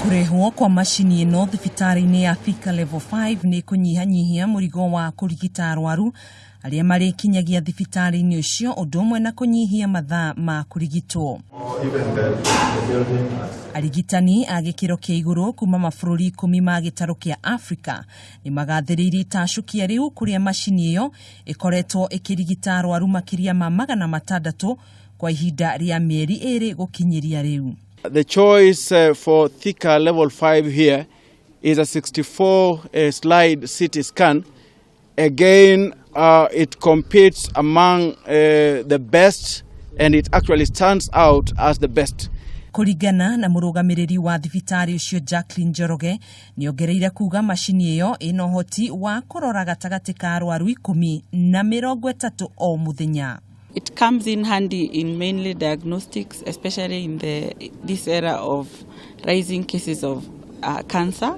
Kũrehwo kwa macini ĩno thibitarĩ-inĩ ya Thika Level 5 nĩ kũnyihanyihia mũrigo wa kũrigita arwaru arĩa marĩkinyagia thibitarĩ-inĩ ũcio ũndũ ũmwe na kũnyihia mathaa ma kũrigitwo. Arigitani a gĩkĩro kĩa igũrũ kuma mabũrũri ikũmi ma gĩtarũ kĩa Afrika nĩ magathĩrĩirie itacũkia rĩu kũrĩa macini ĩyo ĩkoretwo ĩkĩrigita arwaru makĩria ma 600 kwa ihinda rĩa mĩeri 2 gũkinyĩria rĩu. The choice for Thika Level 5 here is a 64 slide CT scan. Again, it competes among the best and it actually stands out as the best. Kũringana na mũrũgamĩrĩri wa thibitarĩ ũcio Jacqueline Njoroge, nĩongereire kuga macini ĩyo ĩna ũhoti wa kũrora gatagatĩ ka arwaru 10 na 30 o mũthenya. It comes in handy in mainly diagnostics, especially in this era of rising cases of cancer,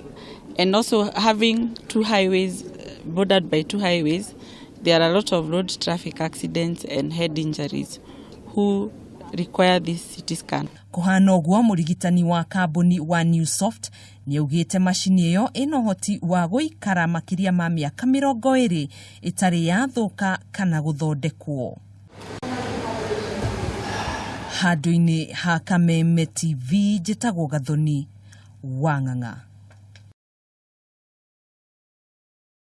and also having two highways, bordered by two highways, there are a lot of road traffic accidents and head injuries who require this CT scan. Kũhana ũguo, mũrigitani wa kambuni wa Newsoft nĩaugĩte macini ĩyo ĩna ũhoti wa gũikara makĩria ma mĩaka 20 ĩtarĩ yathũka kana gũthondekwo. Handũ-inĩ ha Kameme TV, njĩtagwo Gathoni Wang'ang'a.